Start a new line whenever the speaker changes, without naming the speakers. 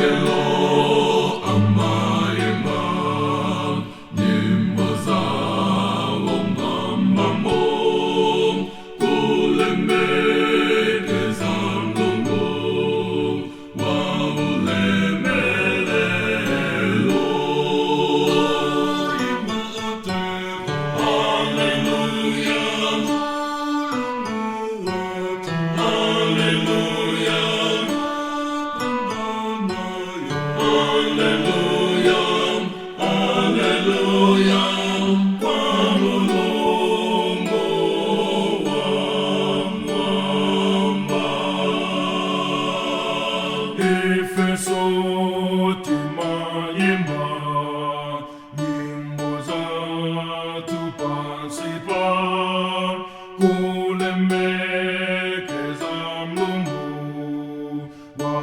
Angelo amaimba nyimbo zawo mwambamo, kulemekeza Mulungu wa ulemelelo. Imba otero, Haleluya, Mulungu wathu, Haleluya, Haleluya, Haleluya, kwa Mulungu wa mwamba.
Efeso timayimba nyimbo zathu pansipa, kulemekeza Mulungu wa